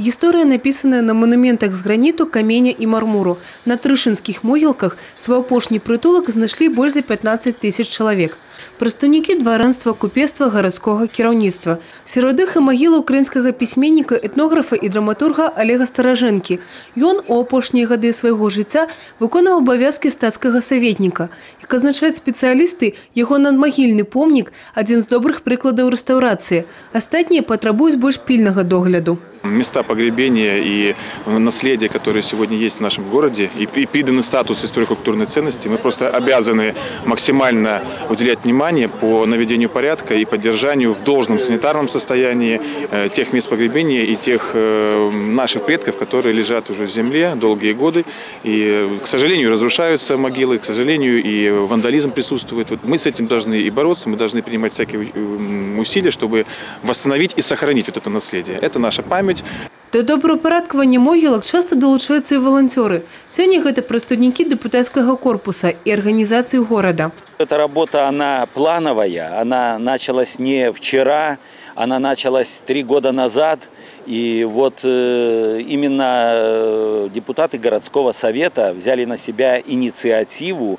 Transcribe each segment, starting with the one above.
Гісторыя напісаная на манументах з граніту, каменя і мармуру. На трышынскіх могілках свой апошні прытулак знайшлі больш за 15 тысяч чалавек. Прадстаўнікі дваранства, купецтва, гарадскога кіраўніцтва. Сярод іх і магіла украінскага пісьменніка, этнографа і драматурга Алега Старажэнкі. Ён у апошнія гады свайго жыцця выконваў абавязкі стацкага саветніка. Як адзначаюць спецыялісты, яго надмагільны помнік – адзін з добрых прыкладаў рэстаўрацыі. Астатнія патрабуюць больш пільнага догляду. Места погребения и наследие, которое сегодня есть в нашем городе, и приданный статус историко-культурной ценности, мы просто обязаны максимально уделять внимание по наведению порядка и поддержанию в должном санитарном состоянии тех мест погребения и тех наших предков, которые лежат уже в земле долгие годы. И, к сожалению, разрушаются могилы, к сожалению, и вандализм присутствует. Вот мы с этим должны и бороться, мы должны принимать всякие усилия, чтобы восстановить и сохранить вот это наследие. Это наша память. Да добраўпарадкавання могілак часта далучаюцца і валанцёры. Сёння гэта прадстаўнікі дэпутацкага корпуса і арганізацыі горада. Эта работа, она плановая, она началась не вчера, она началась 3 года назад. И вот именно депутаты городского совета взяли на себя инициативу,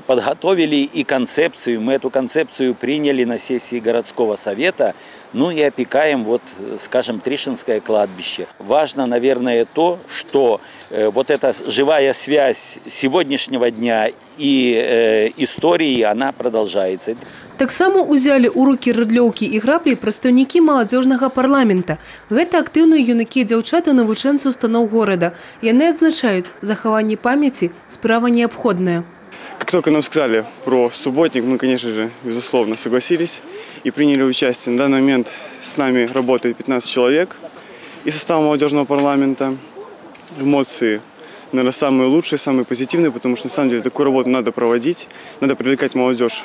подготовили и концепцию. Мы эту концепцию приняли на сессии городского совета, ну и опекаем, вот, скажем, Тришинское кладбище. Важно, наверное, то, что вот эта живая связь сегодняшнего дня и истории, она продолжается. Таксама ўзялі ў рукі рыдлёўкі і граблі прадстаўнікі маладзёжнага парламента. Гэта актыўныя юнакі і дзяўчаты, навучэнцы устаноў горада. Яны адзначаюць, захаванне памяці – справа неабходная. Как только нам сказали про субботник, мы, конечно же, безусловно, согласились и приняли участие. На данный момент с нами работает 15 человек из состава молодежного парламента. Эмоции, наверное, самые лучшие, самые позитивные, потому что, на самом деле, такую работу надо проводить, надо привлекать молодежь,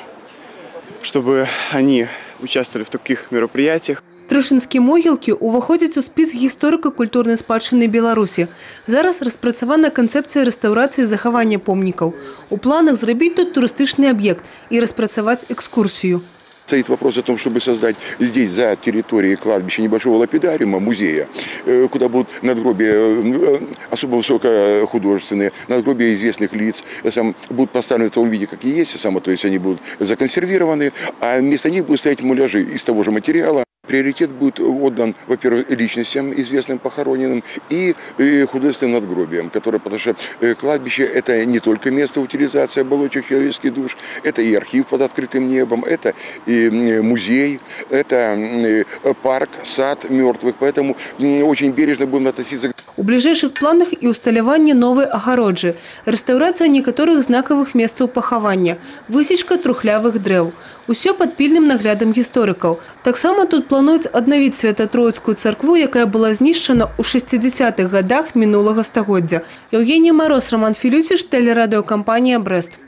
чтобы они участвовали в таких мероприятиях. Трышынскія могілкі ўваходзяць у спіс гісторыка-культурнай спадчыны Беларусі. Зараз распрацавана канцэпцыя рэстаўрацыі і захавання помнікаў. У планах зрабіць тут турыстычны аб'ект і распрацаваць экскурсію. Стоит вопрос о том, чтобы создать здесь, за территорией кладбища, небольшого лапидариума, музея, куда будут надгробия особо высокохудожественные, надгробия известных лиц, будут поставлены в том виде, как и есть, то есть они будут законсервированы, а вместо них будут стоять муляжи из того же материала. Приоритет будет отдан, во-первых, личностям, известным похороненным, и художественным надгробиям, которые, потому что кладбище – это не только место утилизации оболочек человеческих душ, это и архив под открытым небом, это и музей, это парк, сад мертвых, поэтому очень бережно будем относиться. У бліжэйшых планах і ўсталяванне новай агароджы, рэстаўрацыя некаторых знакавых месцаў пахавання, высечка трухлявых дрэў. Усё пад пільным наглядам гісторыкаў. Таксама тут плануюць аднавіць Свята-Троіцкую царкву, якая была знішчана ў 60-х гадах мінулага стагоддзя. Яўгенія Мароз, Раман Філюціш, тэлерадыёкампанія «Брэст».